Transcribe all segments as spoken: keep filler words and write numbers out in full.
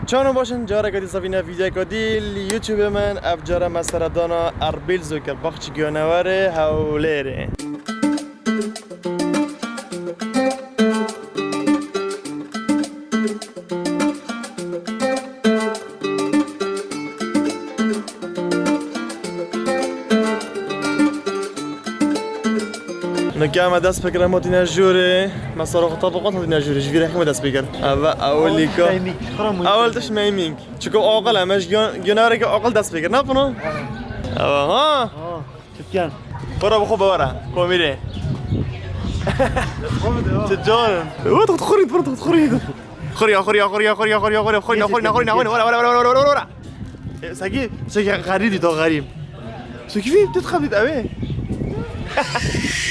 Çawan baş in, careke dî zevîne vîdyoyeke dî li YouTube min. Ev cara me seredana Erbil Zokir, Baxçe Giyanewerê Hewlêrê. Nike me dest pê kir, em hatîne jûrê. Me sara xwe tabaqat hatîne jûrê. Ji vî rexê me dest pê kir. Eve ewilîka. Ewil tiş meymîng. Çiko aqil em, ji giyan-, giyanewereke aqil dest pê kir. Ne bino? Eve ha. Türkan. Xora bi xwe bewere. Komîrê. Çi can. Wot xurî, wot xurî. Xurî, xurî, xurî, xurî, xurî, xurî, xurî, xurî, xurî, xurî, xurî, xurî, wara, wara, wara. E, seki, seki xerîdî to xerîb. Seki vî, tu xebît ew ê.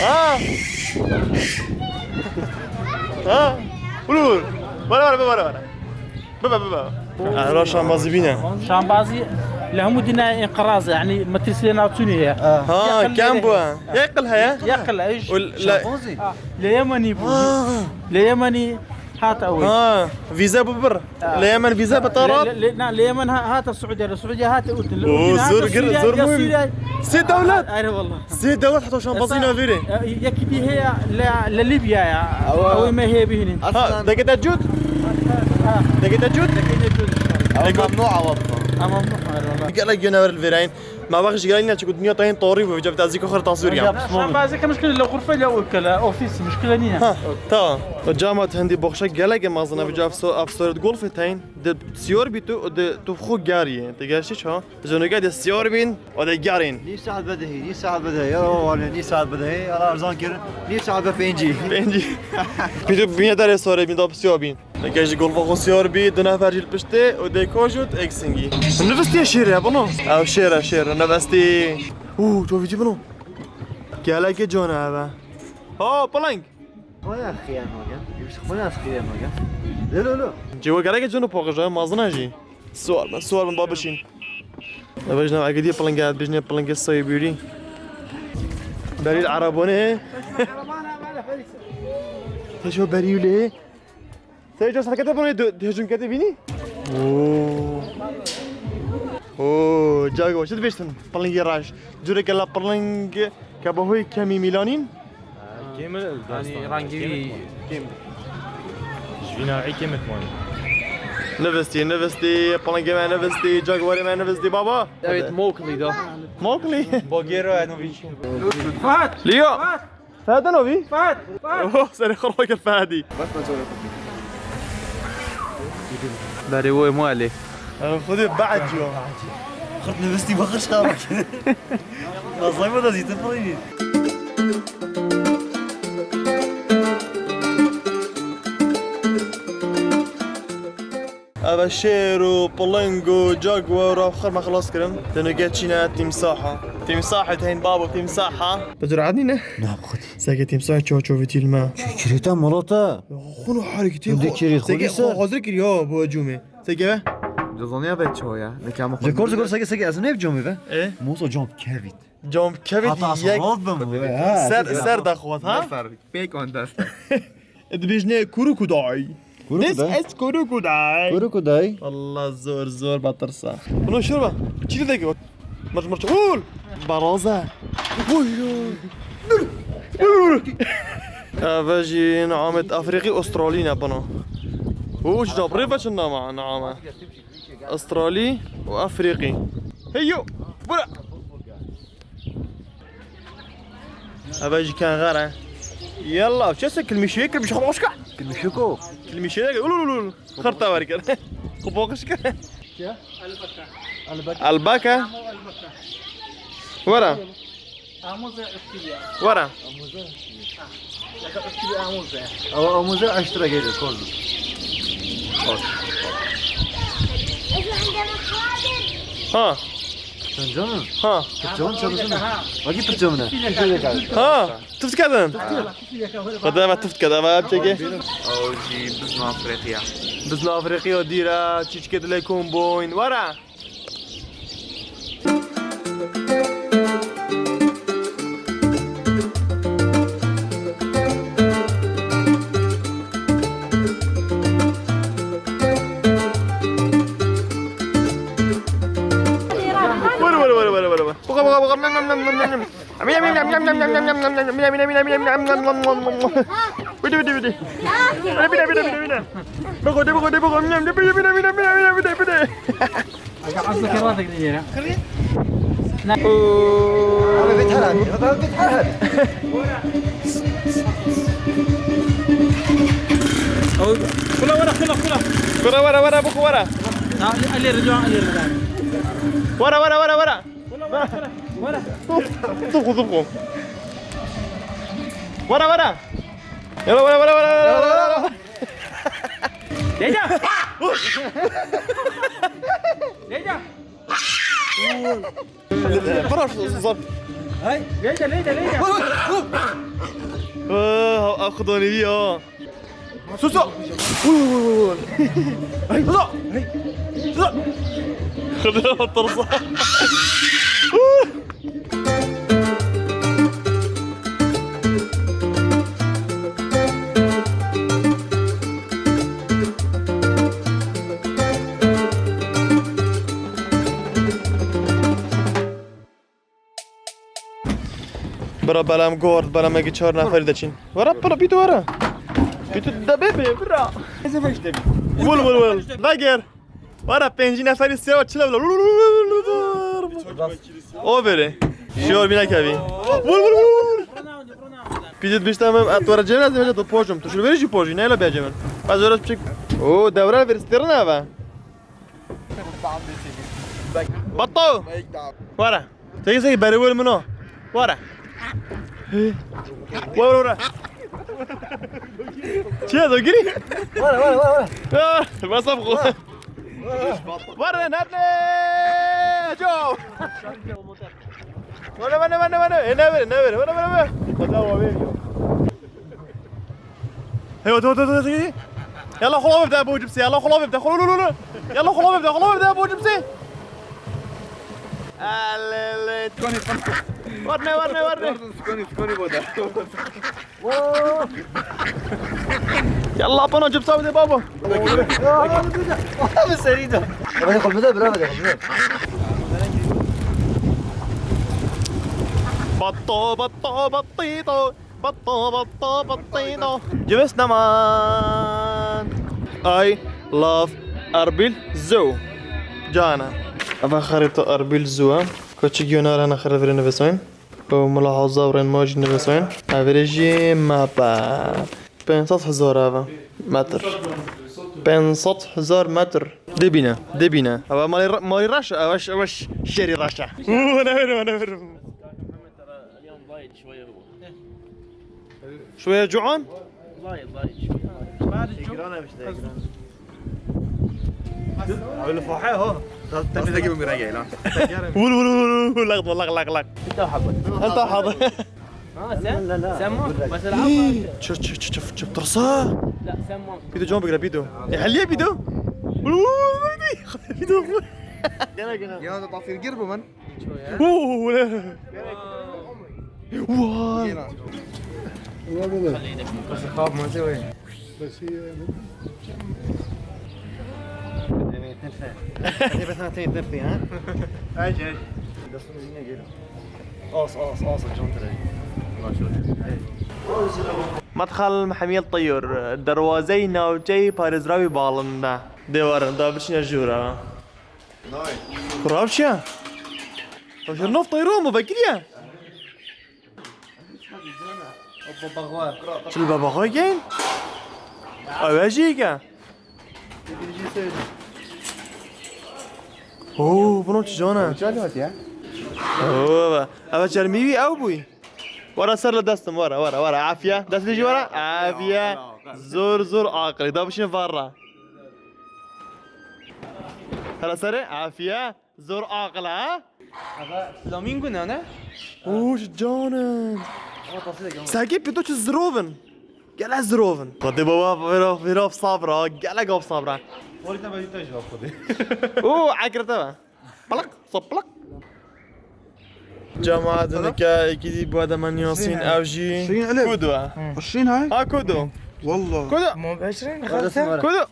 Ha. Ha. Ulu. Wara, wara, wara, wara. Bibe, bibe. Ara şambazî bîne. Şambazî li hemû dîna înqiraz e, yanî metrîsê navçûnê ye. Ha, kem bû. Yeqil heye? Yeqil e. Û le- Şambazî? Ha, li Yemenî bû. Ha. Li Yemenî hat ew. Ha, vîze bû bir. Ha. Li Yemen vîze bi te re? Li, li, na, li Yemen ha-, hate Siûdiye, li Siûdiye hate Urdun. Li Oo, Urdun zor hate gir, Sûriye, zor ya muhim. Sûriye. Sê dewlet. Ay, eyvallah. Sê dewlet heta şambazî navêrê. E, yekî dî heye li, li Libya ya. Ewa. Ew ê me heye bihînin. Ha, deke te cût? Ha. Deke te cût? Deke te cût. Ew mamnû awab. Tamam, eyvallah. Gelek giyanewer li vêreyên. Ma wext ji gelek ne çiku dinya tayên tarî bû, vêca bi tezîka xwe taswîr ya. Şambazî ke muşkil li xurfe ya wekele, ofîs muşkile niye. Ha, tamam. Cama te hindî boxşe gelek mezin e, vêca ev so-, ev soret golfê tayên. De siyar bî tu, de tu xwe geriyê. Te gerşî ça? Ji nûke de siyar bîn, o de gerîn. Nîv saet bedehî, nîv saet bedehî. Ya wane, nîv saet bedehî. Ya erzan kirin. Nîv saet be pêncî. Pêncî. Pî tu bîne derê sore bîn, da siyar bîn. Neke ji golfa xwe siyar bî, du nefer jî li piştê, o de kojut, ek singî. Nivistî şêr e, bunu. Ew şêr e, şêr e, nivistî. Û, çavîtî bunu. Gelekê can e eve. Ha, piling. Xwena xiyan hoge. Yewş xwena xiyan hoge. Lê lo lo. Cêwe gereke cin û paqij e, mazina jî. Siwar bin, siwar bin, ba bişîn. Eve jina egedî pilinge, bijne pilinge sayı bîrî. Berî erebane. Teşo berî lê. Seyirci, serkete bunu hücum kete bini. Oo. Oo, cago, çi dibêjtin? Pilingê reş. Cureke la piling ke bi hoy kemî mîlanîn. Kêm e, yanî rengî wî kêm. Ji vî navî kêm e. Nivistî, nivistî, pilingê me nivistî, jaguarê me nivistî, baba. Evet, Mowgli da. Mowgli. Bagheera e novî. Fahad! Leo! Fahad! Fehd novî? Fahad! Fahad! Oh, serê xwe rakir Fehedî. Berê woy malê. Xwedê be'd yo. Xurt nivistî baxış xamak. Nazay mı da zîtin falan. Eve şêr û piling û jaguar û xir me xilas kirin. Tenê geçîne tîmsaha. Tîmsahê teyn babo, tîmsaha. Bi cürat nîne? Na, bi xwedî. Seke tîmsahê ço çovî tîlme. Çi, çirê te mala te? Xwin û harî tê. Tu dê çirê xwe lîse? Xwe hazir kiriyo bo cumê. Seke ve? Cezaniya ve ço ya. Ne kama xwe. Ji kor, ji kor seke, seke ez ne cumê ve? E? Moso cam kevît. Cam kevît. Hata yek. Rot bim. Ser, ser daxwat, ha? Ser. Pêk on dest. Dibêjne kuru kudayî. Kuru kudayî? This is kuru kudayî. Kuru kudayî. Allah zor zor batirsa. Bunu şurba. Çili de gör. Mırç mırç. Hul. Baraza. Oy. Dur. Dur. Eve jî namet Afriqî Astralî ne bino. Uç da breva çin nama nama. Astralî û Afriqî. Heyo. Bura. Eve jî kenxer e. Yalla, çese kilmişê, kilmişê xwe boş kir. Kilmişê ko? Kilmişê de, ulu, ulu, ulu. Xirta ver kir. Xwe boş kir. Elbaka. Elbaka. Wara. Amuze üstüye. Wara. Laka üstüye amuze. Ama amuze aştıra gelir, kozum. Bak. Ha. Sen canım. Ha. Can çalışsana. Bak, git canına. Ha. Tuft kedin. Xwedê me tuft kede, me em çekê. Ew jî bizna Afriqiya. Bizna Afriqiya dîre, çîçikê dilê komboyn. Were. Bide, bide, bide, bide. Bide, bide, bide, bide. Bide, bide, bide, bide. Bide, bide, bide, bide. Abi, bir tane. Abi, bir tane. Kula, wara, kula, kula. Kula, wara, wara, bu wara. Ha, Ali, Ali, Ali. Wara, wara, wara, wara. Kula, wara, kula, wara. Tuku, tuku. Wara, wara. Yala, wara, wara, wara, wara, wara. Leyla. Leyla. Bırak, zor. Hay, Leyla, Leyla, Leyla. Ah, ah, xudonî ya. Susa. Ay, susa. Susa. Xudra otursa. Bira, belam gord, belam egi çar neferî de çin. Wara, pira, pîtu wara. Pîtu de bê bê, bira. Vul, vul, vul. Veger. Wara, pêncî neferî sêwa çile bile. O verê. Şiyor bine kevî. Vul, vul, vul, vul. Pîtu bişte min, et wara cemil ez tu pojum. Tu şunu verî jî pojî, neyle bê cemil. Ez wara çik. O, devre verî stirne eve. Bato. Wara. Seki seki beri vur min o. Wara. Wara, wara. Çiye do girî? Wara, wara, wara, wara. Ah, masaf xo. Wara, nerede? Jo. Wara, wara, wara, wara. E, ne ver, ne ver. Wara, wara, wara. Kaza wa ver yo. Hey, otur, otur, otur, otur. Yalla, xula bibde bu cipsi, yalla, xula bibde, xula, xula, xula. Yalla, xula bibde, xula bibde bu cipsi. Alele. Skoni, skoni. Warne, warne, warne. Skoni, skoni boda. Yalla, bana cipsa bide babo. Abi seri de. Bana kolmada bira bide. Bato, bato, batito. Bato, bato, batino. Cibis neman. I love Erbil Zoo. Cana. Eva xerîta Erbil Zoo. Koçik yonara na xerî verê nivîsoyin. Û mulahaza û rên ma jî nivîsoyin. Evirê jî mapa. Pênc sed hezar eva. Metr. Pênc sed hezar metr. Dibîne, dibîne. Eva malî, malî reş e, eva ş-, eva ş-, şerî reş e. Û, ne verim, ne verim. اليوم ضايق شوية هو. شوية جوعان؟ ضايق، ضايق شوية. بعد الجوع. Öyle fahe ha. Nasıl gibi bir gel lan. Vur, vur, vur, vur, lak, lak, lak, lak. انت وحظك. انت وحظك. ها، سم؟ لا، لا، لا. سم؟ بس العفو. Çı, çı, çı, çı, çı, tırsa. لا، سم. Bir de can bigre, bir de. E, heliye bir de. Vur, vur, vur, vur, bir de. Bir de. Gene, gene. Ya da tafir gir bu man. Huu, le. Vay. Bas xab ma se wê. Bas iyi. Evet, nefse. Hadi bas sen nefse ha. Ay, ay. Destini yine gel. As, as, as, can tere. Maşallah. مدخل محمية الطيور، دروازەی ناوچەی پارێزراوی باڵندە. دێوارن، دا بچینە ژوورە. Kurab çi ya? Roşer nov tayro mu vekiriye? Çil baba xwe gen? Ew jî ke. Oo, bunu çi cana? Çal hat ya. Oo, baba. Eve çermî wî ew bûy. Wara ser li destim, wara, wara, wara. Afiye. Destê jî wara. Afiye. Zor, zor aqilî. Da bişin varra. Hala serê. Afiye. Zor aqil ha? Ava flamingo ne, ne? Oo, ji canin. Ava tasî de gelmez. Sekê pîto çi zirovin. Gelek zirovin. Xwedê baba vêra, vêra sabra, gelek av sabra. Xwedê te be, te ji xwedê. Oo, ekre te be. Plak, sop plak. Cemaat nike, êkî dî bu adama Yasin, ev jî. Şirin, ele. Kudu ha? Şirin hay? Ha, kudu. Wallah. Kudu. Mo beşrin, kudu. Kudu.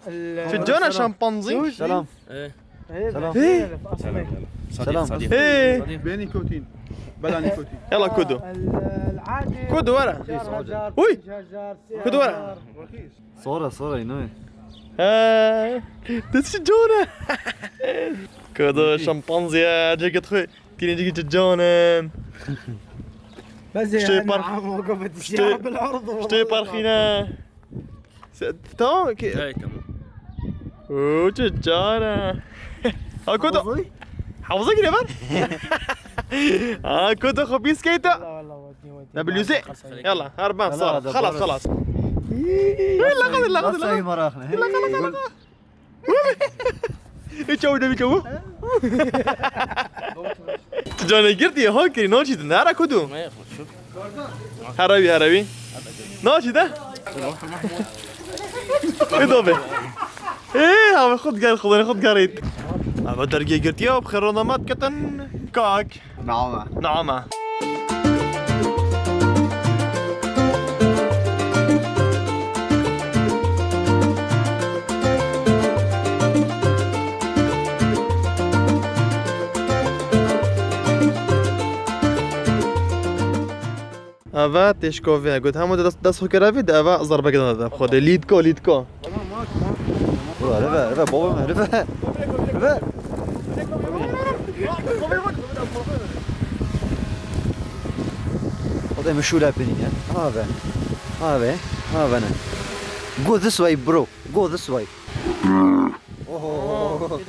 Şu cana şampanzî. Selam. Selam. Hey. Selam. Hey. Beni kotin. بلاني كوتي. يلا كودو. ال-، العادي. كودو ورا. شهر هزار، وي. شهر هزار، سعر كودو ورا. هزار. رخيص. صورة، صورة، ينوي. ها. تسجونه. كودو شمبانزي، جيكت خوي. كيني جيكي جونن. بس شتي يعني بار-، عم وقفت شتي، السيارة بالعرض والله شتي بارخينا. س-، تمام، كي-، جاي تمام. اوه، ججارة. ها، كنت حافظي؟ حافظك يا بر؟ ها، كنت خبيز كيتا. لا، والله، ودي، ودي. دبليو سي. لا، لا، خلص. يلا، هربان لا، صار. لا، خلاص، بس. خلاص. لا، لا، لا، لا، لا. لا، لا، لا، لا. Hiç çavuş da bir çavuş. Canı girdi ya, ha, kiri, ne oldu? Nara kudu? Harabi, harabi. Ne oldu da? Kudu be. Ee, abi, xud gel, xud, xud gel. Abi, dergiye girdi ya, xeronamat keten. Kak. Naama. Naama. Eve têşkovê got, hemû dest, dest xwe kira vî, de eve zerbeke dana de. Xwedê lîtko, lîtko. Rive, rive, rive, baba me, rive. Rive. Xwedê min şûle pinîne. Ave. Ave. Ave ne. Go this way, bro. Go this way. Oh.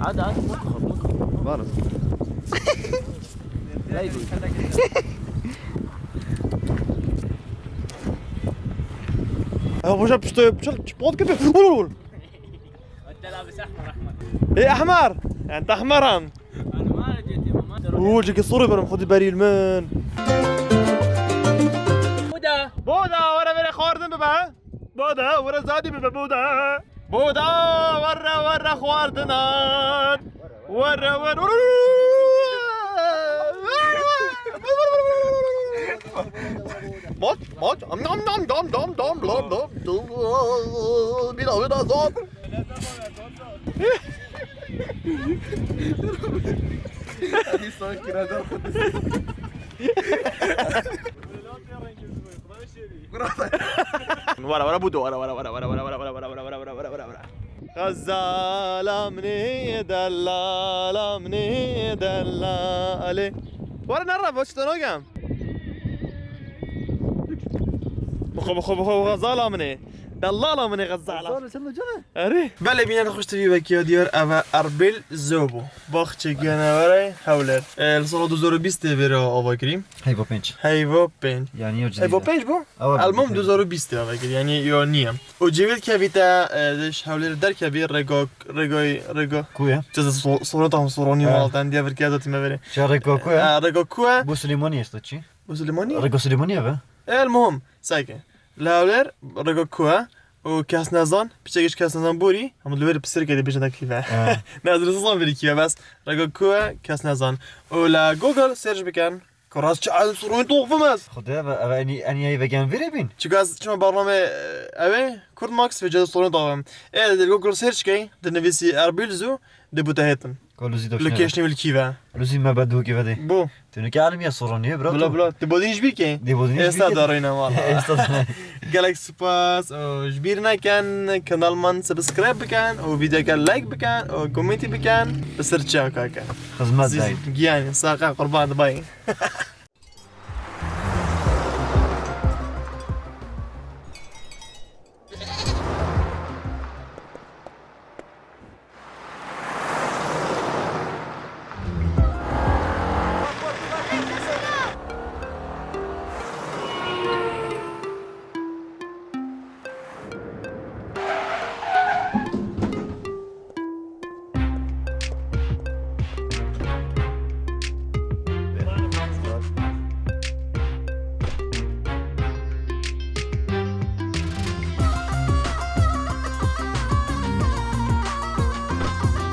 عاد، عاد، مخر، مخر. Var. ها، بوشا، بشتو، بشتو، بشتو، بشتو. انت لابس احمر، احمر. ايه، احمر. انت احمرا. انا ما رجيت يا ماما. اوه، جيك الصورة برم، خدي بريل من. بودا. بودا، ورا، ورا، خاردن ببا. بودا، ورا زادي ببا، بودا. بودا، ورا، ورا، خواردنان. ورا، ورا، ورا. ماچ، ماچ، ام، نام، نام، دام، دام، دام، بلا، بلا، دام. بلا، بلا، دام. Ora, ora, budo, ora, ora. غزالة مني دلالة مني دلالة. Ora, nara, boş tanogam. بخو، بخو، بخو، غزالة مني. دلالة مني غزالة. غزالة، sen de canım. Erê. Belê, bînerên xweş, tevî wekî ya diyar, ev e Erbil Zobo. Baxçe Giyanewerê Hewlêr. E, li sala du hezar û bîst vê re ava kirî. Heyva pênc. Heyva pênc. Yani ya Heyva cedîd e. Pênc bû? Ew e Elmam pênc. Du hezar û bîst ava kirî. Yani ya nî ye. Û cêwê dikevî te, e, ji Hewlêr derkevî rêga, rêga, rêga. Ku ye? Çi ze so-, sorun tam sorunî He. Mal ten diye bir kez atîme verê. Çi rêga ku ye? E, rêga ku ye? Bu Silêmanî ye işte çi? Bu Silêmanî? Rêga Silêmanî ye be? El muhim, seke. Li Hewlêr rêga ku ye? Û kes nezan, piçekî ji kes nezan borî, hemû li wê pirsirkê dibêjin te kî ve. He. Ne, ez li sizan verî kî ve, bes rêga ku ye, kes nezan. Û li Google search bikin. Ku rast çi ez sorun toxum ez. Xwedê ve, ev enî, enî ey vegen vîrê bîn. Çiku ez çima bername, e, ew ê, Kurd Max ve cez sorun toxum. Ê, li Google search key, dinivîsî Erbil Zoo, dê bû te hêtin. Ka Luzî doşne. Location wî li kî ve. Luzî me be dû kî ve dê. Bû. Tu nike alim ya sorun niye, bro? Bula, bula. Tu bodîn ji bîr kê? Dê bodîn ji bîr kê? Êsta darîne wala. Êsta darîne. Gelek spas. Û ji bîr nekin, kanal man subscribe bikin, û videoke like bikin, û kommentî bikin. Bi ser çiya kake. Xizmet dayî. Giyanî, saqa qurban bay.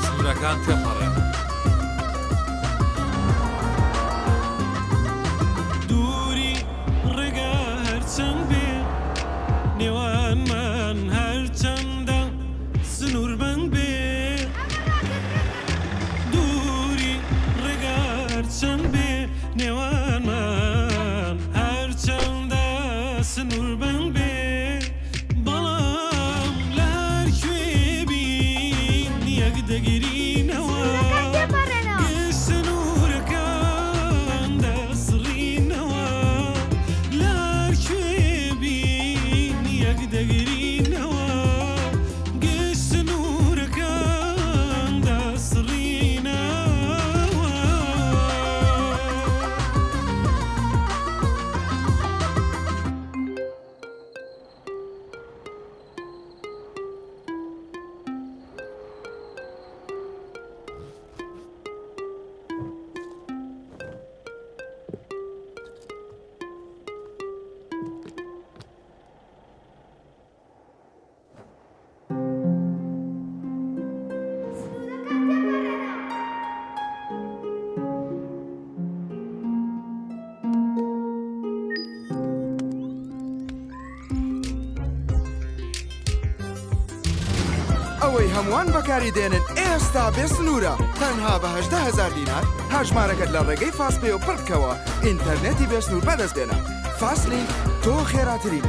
Sûrekan têpere. Dûrî rêga her çend bê, nêwan man her çend e, sinûrmend bê. Dûrî rêga her ئەوەی هەمووان بەکاری دێنن ئێستا بێ سنوورە، تەنها بە هەژدە هەزار دینار هەژمارەکەت لە ڕێگەی فاست پێ و پڕ بکەوە، ئینتەرنێتی بێ سنوور بەدەست بێنە. فاست لینک، تۆ خێراترین.